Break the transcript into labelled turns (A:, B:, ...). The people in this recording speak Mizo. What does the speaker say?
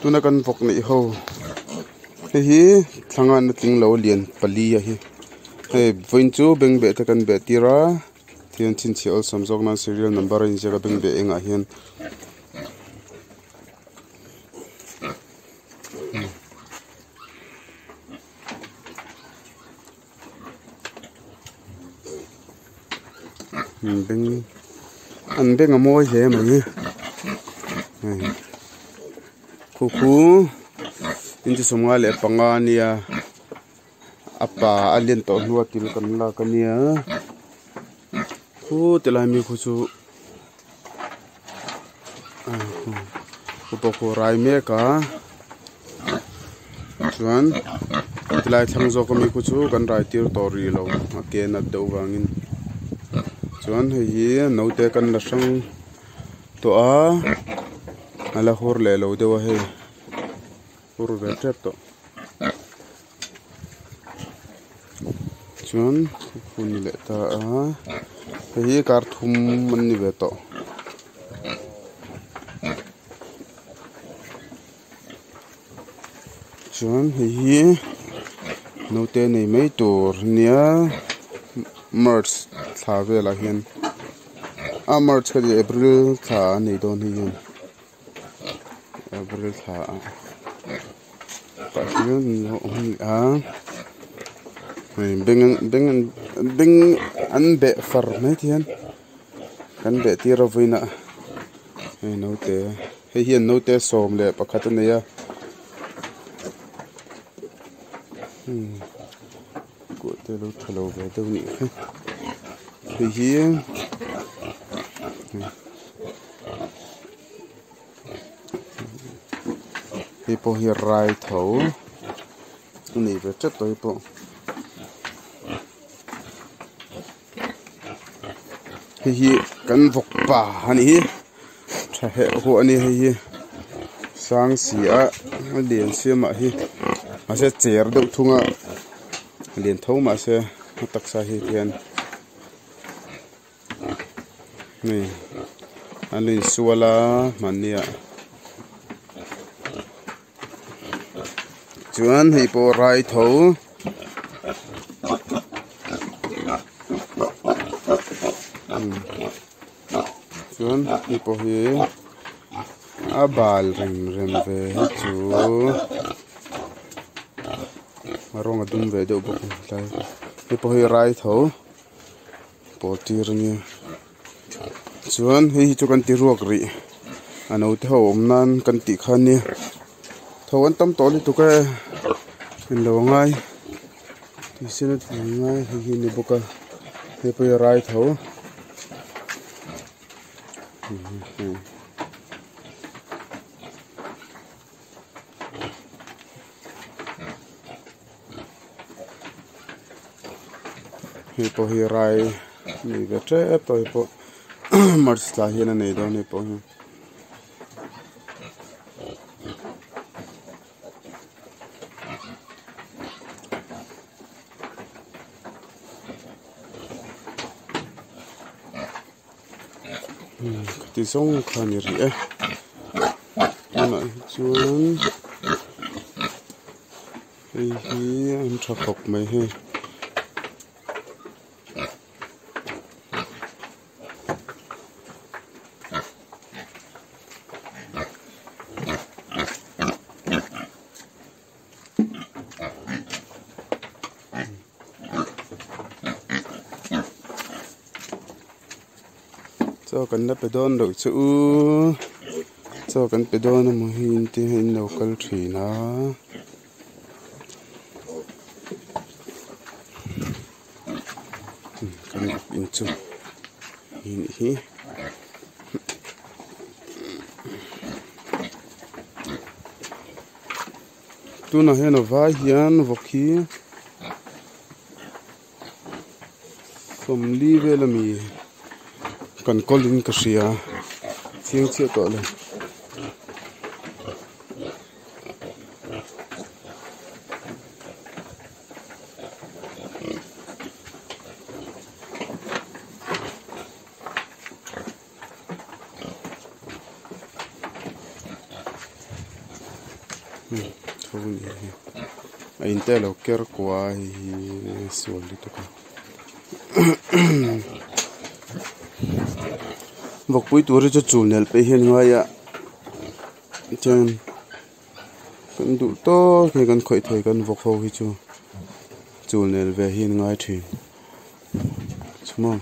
A: Tuna kan vawk neih ho hei hi thlangan na tling lo lian pali a hi hei vawiin chu bengbeh te kan beh tir a thian chhinchhiah awlsam zawk nan serial number a inziak a bengbeh engah hian. Beng an beng a mawi hle mai hei khu khu intisawmnga leh panga a nia a pa a lian tawh hnua thil kan lak a nia khu tilai mi khu chu khu pawh khu a rai mek a chuan tilai thlang zawk ami khu chu kan rai tir tawh rih lo a ke nat deuh vangin chuan hei hi naute kan la hrang tawh a a la hur leh lo deuh a hei hur ve tep tawh. Chuan hun ni leh ta a hei hi kar thum an ni ve tawh. Chuan hei hi naute nei mai tur ania march thla velah hian a march ka tih april thla a nei dawn hei hian. April thla ah tah hian a awm leh a hei beng beng beng an beh far mai te hian kan beh tir a vawiin ah hei naute hei hian naute 11 a nei a kuah te alo tha lo ve deuh anih hi hei hi. Hei pawh hi rai tho a nei ve tep tawh hei pawh hei hi kan vawk pa a nih hi tha heh huah a ni hei hi sang si a a lian sia mah hi mahse cher deuh thung a lian tho mahse a taksa hi tihian. Hei an insual a hmanni ah chuan hei pawh rai tho chuan hei pawh hi a bal rem rem ve hi chu a rawng a dum ve deuh bawk a tlai hei pawh hi rai tho. Pawl tir ania chuan hei hi chu kan ti ruak rih a naute ho awm nan kan tih kha ania tho an tam tawh lutuk e englo a ngai tihsen a tih ngai hei hi a ni bawk a hei pawh hi a rai tho. Hei pawh hi rai nei ve tep tawh hei pawh march tla hian a nei dawn hei pawh hi. Khati zawng kha a ni rih e tunah hi chuan hei hi an tha khawp mai hei. Chaw kan la pe dawn loh che u chaw kan pe dawn emaw hi engtin nge in lo kal thin a kan in chu hi nih hi. Tunah hian a vai hian vawk hi 40 vel ami kan kawl in ka hria chiang chiah tawh lo. Tho a nih hi a in te a lo ker kua a hei hi sual lutuk a vawkpui tur hi chu chul nelh pei hian ngai a chuan kan duh tawk hi kan khawih thei kan vawk ho hi chu chul nel ve hi an ngai thin chhuma.